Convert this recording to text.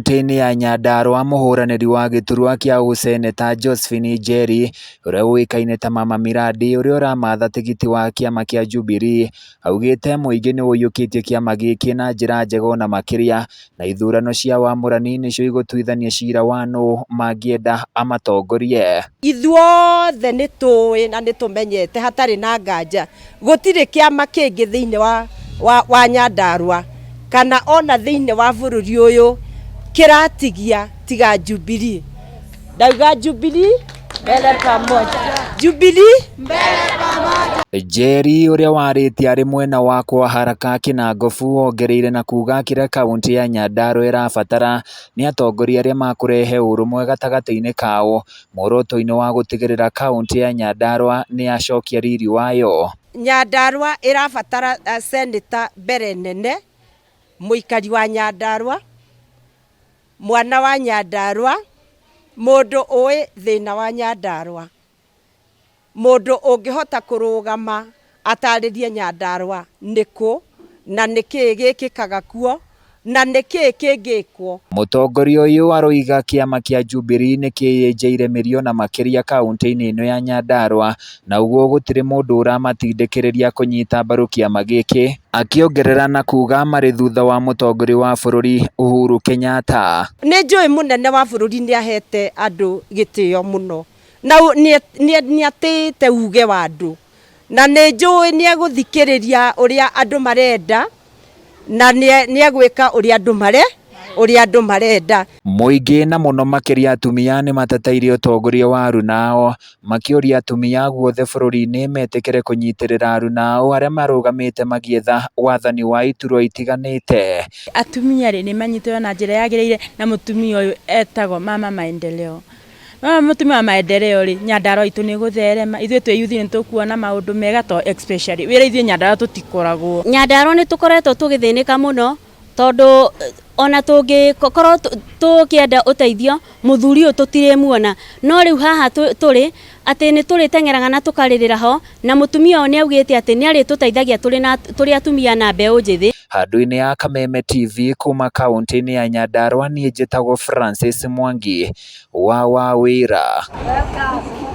Kauntĩ-inĩ ya Nyandarua mũhũranĩri wa gĩturwa kĩa ũseneta Josephine Njeri ũrĩa ũĩkaine ta Mama Miradi ũrĩa ũramatha tigiti wa kĩama kĩa Jubilee augĩte mũingĩ nĩ ũiyũkĩtie kĩama gĩkĩ na njĩra njega ona makĩria na ithurano cia wamũrani nĩcio igũtuithania cira wa nũ mangĩenda amatongorie. Ithuothe nĩ tũĩ na nĩ tũmenyete hatarĩ na nganja gũtirĩ kĩama kĩngĩ thĩinĩ wa, wa, wa Nyandarua kana ona thĩinĩ wa bũrũri ũyũ kĩratigia tiga Jubilee. Ndauga Jubilee mbele pamoja. Jubilee mbele pamoja. Njeri ũrĩa warĩtie arĩ mwena wa kwa Haraka Kĩnangobu ongereire na kuga kĩrĩa kauntĩ ya Nyandarua ĩrabatara nĩ atongoria arĩa makũrehe ũrũmwe gatagatĩ-inĩ kao muoroto-inĩ wa gũtigĩrĩra kauntĩ ya Nyandarua nĩ yacokia riri wayo. Nyandarua ĩrabatara senator mbere nene, mũikari wa Nyandarua, mwana wa Nyandarua, mũndũ ũĩ thĩna wa Nyandarua, mũndũ ũngĩhota kũrũgama atarĩrie Nyandarua nĩkũ na nĩkĩĩ gĩkĩkaga kuo na nĩkĩĩ kĩngĩkwo. Mũtongoria ũyũ aroiga kĩama kĩa Jubilee nĩkĩyenjeire mĩri ona makĩria kauntĩ-inĩ ĩno ya Nyandarua na ũguo gũtirĩ mũndũ ũramatindĩkĩrĩria kũnyita mbaru kĩama gĩkĩ, akĩongerera na kuga marĩ thutha wa mũtongoria wa bũrũri Uhuru Kenyatta. Nĩ njũĩ mũnene wa bũrũri nĩ ahete andũ gĩtĩo mũno na nĩ atĩĩte uge wa andũ na nĩ njũĩ nĩ egũthikĩrĩria ũrĩa andũ marenda na nĩ egwĩka ũrĩa andũ mare ũrĩa andũ marenda. Mũingĩ na mũno makĩria atumia nĩ mateteirie ũtongoria wa aruna ao, makĩũria atumia guothe bũrũri-inĩ metĩkĩre kũnyitĩrĩra aruna ao arĩa marũgamĩte magĩetha wathani wa iturwa itiganĩte. Atumia rĩ, nĩ manyitĩtwo na njĩra yagĩrĩire na mũtumia ũyũ etagwo mama maendeleo. No mũtumia wa maendeleo rĩ, Nyandarua itũ nĩ gũtherema, ithuĩ twĩ yuthi nĩ tũkuona maũndũ mega to especially wĩra ithuĩ Nyandarua tũtikoragwo. Nyandarua nĩ tũkoretwo tũgĩthĩnĩka mũno tondũ ona tũngĩkorwo tũkĩenda ũteithio mũthuri ũyũ tũtirĩmuona, no rĩu haha tũrĩ atĩ nĩ tũrĩteng'eraga na tũkarĩrĩra ho na mũtumia ũyũ nĩ augĩte atĩ nĩ arĩtũteithagia tũrĩ atumia na mbeũ njĩthĩ. Handũ-inĩ ya Kameme TV kuma kauntĩ-inĩ ya Nyandarua niĩ njĩtagwo Francis Mwangi wa Wawĩra. Welcome.